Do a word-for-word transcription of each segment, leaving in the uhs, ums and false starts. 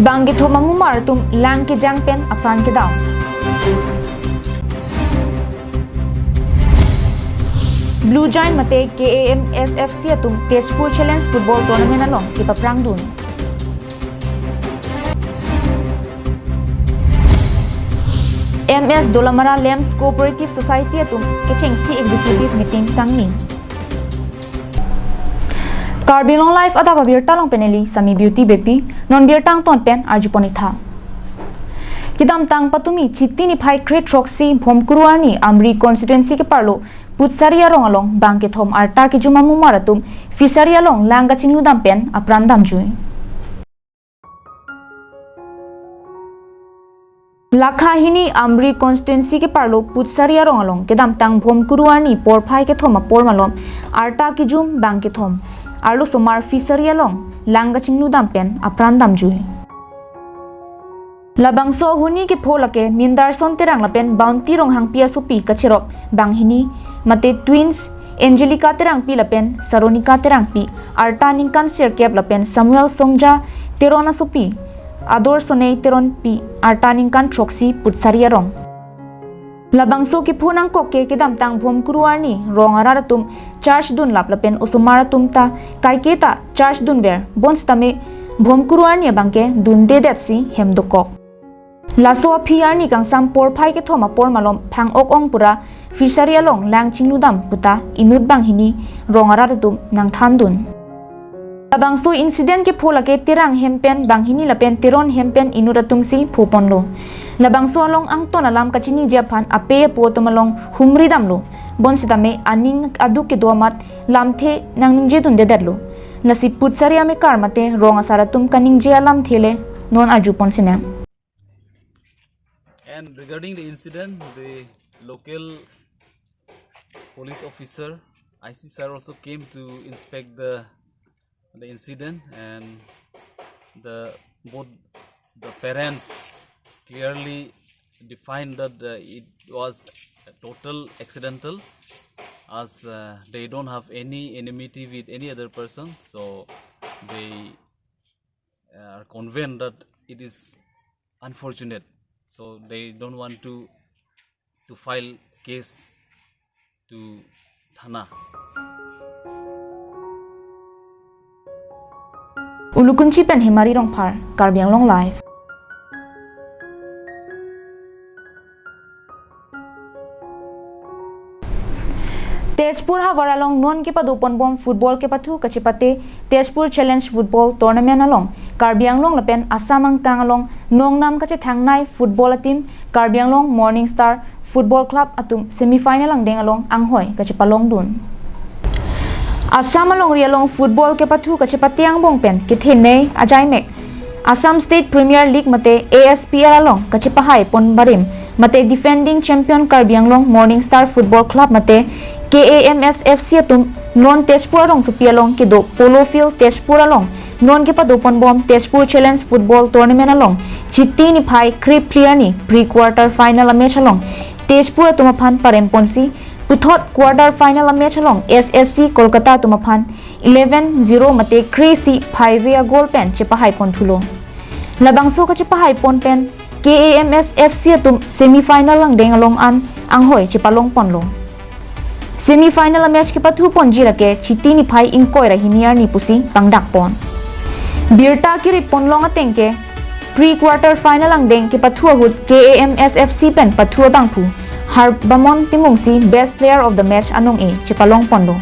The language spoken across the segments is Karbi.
Bang kethom amumar atum lang kejang pen apran kedam. Blue Giant mate K A M S F C atum Tezpur Challenge Football Tournament along kepaprang dun. M S Dolamara Lamps Cooperative Society atum kechengsi executive meeting tangni. Karbi Anglong Live adap abirta along pen neli Sami Beauty Beypi, non birta angton pen arjupon ik tha. Kedamtang patumi Chiti niphai kre-throksi Bhomkuru arni Amri constituency keparlo Putsari arong along bang kethom arta kejum amumar atum fishery along lang kachingludam pen apran damjui. Lakha hini Amri constituency keparlo Putsari arong along kedamtang Bhomkuru arni porphai kethom apor malom arta kejum bang kethom arlosomar fishery along lang kachingludam pen apran damjui. Labangso ahuni kepho lake Mindarson Terang lapen Bounty Ronghangpi asopi kacherop banghini mate twins Angelica Terangpi lapen Saronika Terangpi arta ningkan sirkep lapen Samuel Songja Teron asopi Ador Sonei Teronpi arta ningkan throksi Putsari arong. Labangso kepho nangkok ke kedamtang Bhomkuru arni rong arat atum church dunlap lapen osomar atum ta kaike ta church dunver bonsitame Bhomkuru arni abangke dundedetsi hem dokok. Laso aphi arni kangsam porphai kethom apor malom phang-ok ong pura fishery along lang chingludam puta inut banghini rong arat atum nangthandun. Labangso incident kepho lake Terang hem pen banghini lapen Teron hem pen inut atumsi phoponlo. Labangso along angton alam kachiniji aphan ape apo atum along humri damlo. Bonsitame aning aduk kedo amat lamthe nangningjedundedetlo. Lasi Putsari amekar mate rong asar atum kaningje alamthe le non arjupon sinang. And regarding the incident, the local police officer, I C sir, also came to inspect the, the incident, and the, both the parents clearly defined that, uh, it was a total accidental, as, uh, they don't have any enmity with any other person, so they, uh, are convinced that it is unfortunate. So they don't want to, to file case to thana. Ulukunchi pen Hemari Rongphar, Karbi Anglong Live. Tezpur havar along non kepadoponbom football kepathu kachepate Tezpur Challenge Football Tournament along Karbi Anglong lapen Assam angkang along nongnam kachethangnei football a-team Karbi Anglong Morning Star Football Club atum semi final angdeng along anghoi kachepalongdun. Assam alongri along football kepathu kachepate angbong pen kethenei ajaimek Assam State Premier League mate A S P L along kachepahai pon barim mate defending champion Karbi Anglong Morning Star Football Club mate K A M S F C atum non Tezpur arongsopi along kedo Polo Field Tezpur along non kepadoponbom Tezpur Challenge Football Tournament along Chiti niphai kre-phli arni pre-quarter final a-match along Tezpur atum aphan paremponsi puthot quarter final a-match along S S C Kolkata atum aphan eleven zero mate kre-isi phai-ve a-goal pen chepahai ponthulo. Labangso kachepahai pon pen K A M S F C atum semi final angdeng along an anghoi chepalongponlo. Semi final a-match kepathuponji lake Chiti niphai ingkoi ra hini arni pusi pangdakpon. Birta kiriponlong ateng ke pre-quarter final angdeng kepathu ahut K A M S F C pen pathu abangphu Harbamon Timungsi Best Player of the Match anong-e chepalongponlo.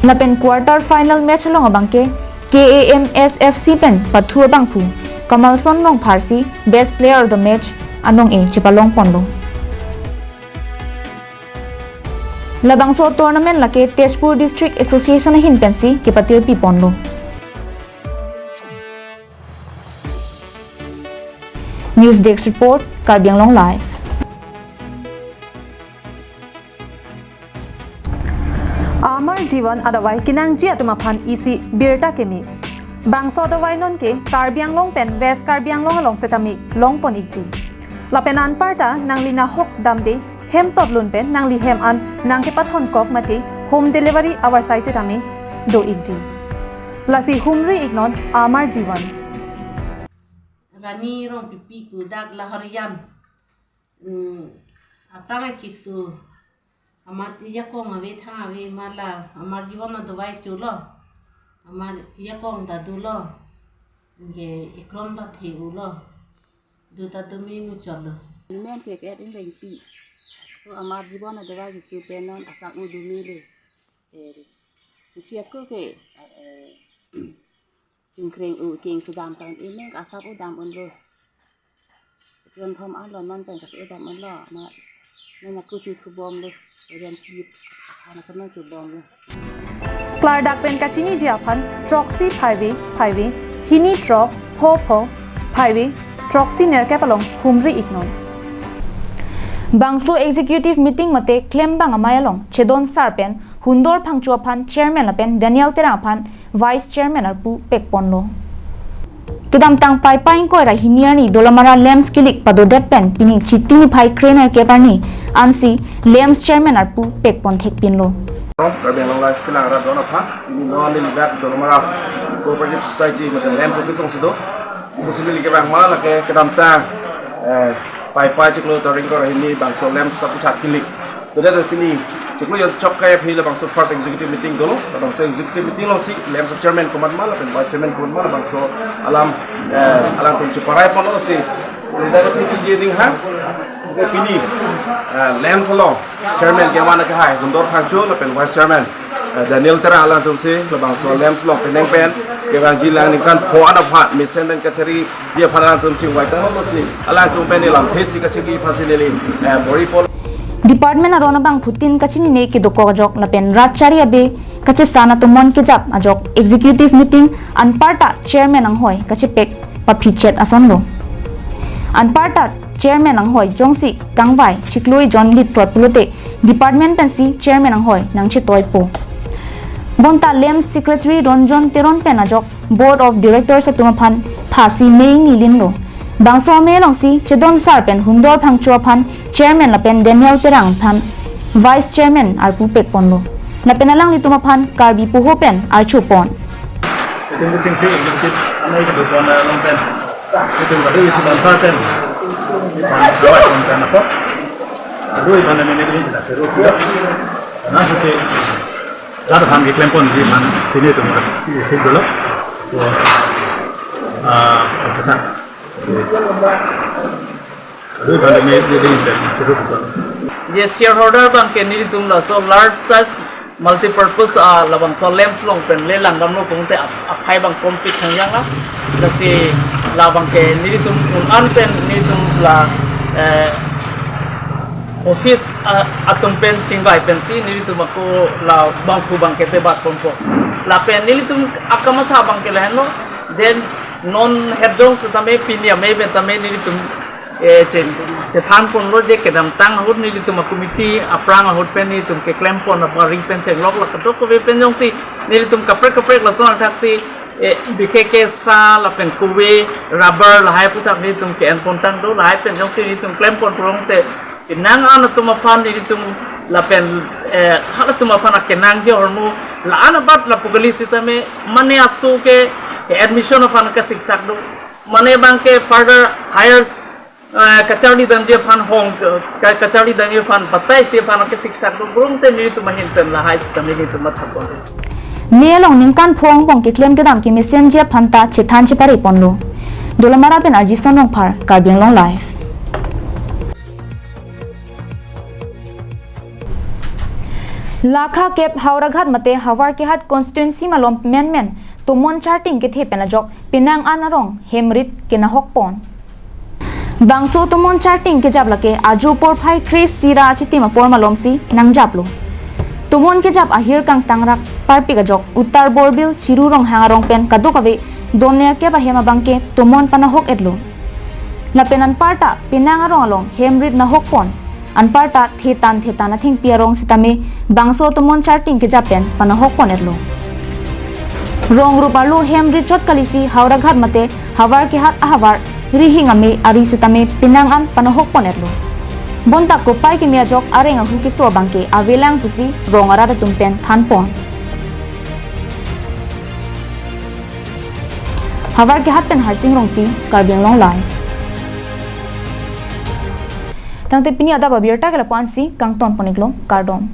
Lapen quarter final match along abangke K A M S F C pen pathu abangphu Kamalson Rongpharsi Best Player of the Match anong-e chepalongponlo. Labangso tournament lake Tezpur District Association ahin pensi kepatirpiponlo. News Desk Report, Karbi Anglong Live. Amar Jivan adavai kenangji atum aphan isi birta keme. Bangso adavai nonke Karbi Anglong pen West Karbi Anglong along setame longpon ikji. Lapen anparta nangli nahok damde hem totlun pen nangli hem an nangkepathon kok mate home delivery avarsai setame do ikji. Lasi humri iknon Amar Jivan. Rani Rongpipi pu dak Lahorijan. Hmm, aphrang keso. Amat ajakong ave thang ave ma la, Amar Jibon Adovai cholo. Amar ajakong ta dolo. Anke ekrom ta the-olo. Do ta do me muchotlo. Amen ke ke Inglengpi. So Amar Jibon Adovai kecho pen non asap-u do mele. Eh, kecho ako ke, eh, chingkreng-u keng sudam tan amen ke asap-u dam unlo. Jon thom alo non pen ke asap-u dam unlo. Na, na aku chu thubomlo. Jon kip. Ana kono chubomlo. Klardak pen kachiniji aphan throksi phaivi phaivi, hini throk, pho pho, phaivi, throksi nerkep along humri iknon. Bangso executive meeting mate klembang amei along Chedon Sar pen Hundor Phangcho aphan chairman lapen Daniel Terang aphan vice chairman arpu pekponlo. Kedamtang Paipai ingkoi ra hini arni Dolamara LAMPS kilik padodet pen pini Chiti niphai kre nerkep arni ansi LAMPS chairman arpu pekpon thekpinlo. Karbi Anglong Live kelang arat don aphan, pini non neli dak Dolamara Cooperative Society mate LAMPS office alongsi do. Ipusi neli kevang ma lake kedamtang, eh, Paipai chiklo tarik ingkoi ra hini bangso LAMPS aphuthak kilik. Tode pini chiklo jon chok kai aphi labangso first executive meeting dolo. Labangso executive meeting alongsi LAMPS chairman komat ma lapen vice chairman komat ma labangso alam, eh, alangtum cheparai ponlo si. Tode pini je ding ha. Tode pini, eh, LAMPS along chairman kevan akehai Hundor Phangcho lapen vice chairman, eh, Daniel Terang alangtumsi labangso LAMPS along penang pen kevangji lang ningkan pho an aphan mesen pen kachari dia aphan alangtum chingvai tanglo si alangtum pen neli lamthe si kachingki aphansi neli, eh, bor-i pon. Department aron abangphutin kachinine kedokok ajok lapen rat chari abe kachesan atomon kejap ajok executive meeting anparta chairman anghoi kachepek paphichet asonlo. Anparta chairman anghoi jongsi kangvai chiklo jon lit plot pulote department pensi chairman anghoi nangchetoipo. Bonta LAMPS secretary Ronjon Teron pen ajok board of directors atum aphan phasi mei ni linlo. Bangso amei alongsi Chedon Sar pen Hundor Phangcho aphan chairman lapen Daniel Terang aphan vice chairman arpu pekponlo. Lapen alanglitum aphan Karbi poho pen archopon. Sitting meeting si executive amei kedopon along pen. Sitting kadu itu bansa pen. Itu bansa pen apa? Aduh, itu namanya ini kita seru ya. Karena sisi jatuh kami klempon di mana sini itu, sini dulu. So, ah, kita. Aduh, itu namanya ini kita seru. Je shareholder abangke nelitum laso large size multipurpose, ah, labangso LAMPS along pen lelang damlo pute ap-, aphai abang kompik thangjang la. Lasi labangke nelitum un-an pen nelitum la, eh, office, ah, atum pen chingvai pensi nelitum ako labangphu abangke tebat ponpo. Lapen nelitum akamatha abangke lahenlo, then non hedong setame pini amei pen tame nelitum eh, che, chethan ponlo je kedamtang ahut nelitum a-committee aphrang ahut pen nelitum keklem pon apari pen chenglok la kadokave pen jongsi nelitum kaprek kaprek lason athaksi, eh, B K K sa lapen kove rubber lahai aphuthak nelitum ke-en pontang do lahai pen jongsi nelitum klem pon pulongte penang an atum aphan nelitum lapen, eh, halatum aphan akenangji ahormu la-an abat lapu kali setame mane aso ke, ke admission aphan kasiksak do. Mane abangke further hires, eh, kacharli damji aphan hong, ka-, kacharli damji aphan batai si aphan kesiksak do pulongte nelitum ahin pen lahai sitame nelitum mathapon. Mei along ningkan pho angbong keklem kedam kemesenji aphan ta chethan chepare ponlo. Dolamara pen R J Son Rongphar, Karbi Anglong Live. Lakha kep Howraghat mate Howraghat constituency malom menmen tomon charting kethe pen ajok penang an arong hem rit kenahok pon. Bangso tomon charting kejap lake ajo porphai kre-isi ra achitim apor malomsi nangjaplo. Tomon kejap ahir kangtang rak parpik ajok Uttar Borbil Chiru Ronghang arong pen kadokave don nerkep ahem abangke tomon panahok etlo. Lapen anparta penang arong along hem rit nahok pon. Anparta thetan thetan athengpi arong sitame bangso tomon charting kejap pen panahok pon etlo. Rong rup arlo hem rit chot kalisi Howraghat mate Howraghat ahavar rihing amei ari sitame penang an panahok pon etlo. Bonta kopai keme ajok areng ahu keso abangke avelang pusi rong arat atum pen than pon. Havar Kehat pen Harsing Rongpi, Karbi Anglong Live. Tangte pini adap abirta ke lapu-ansi, kangton pon-iklo, kardom.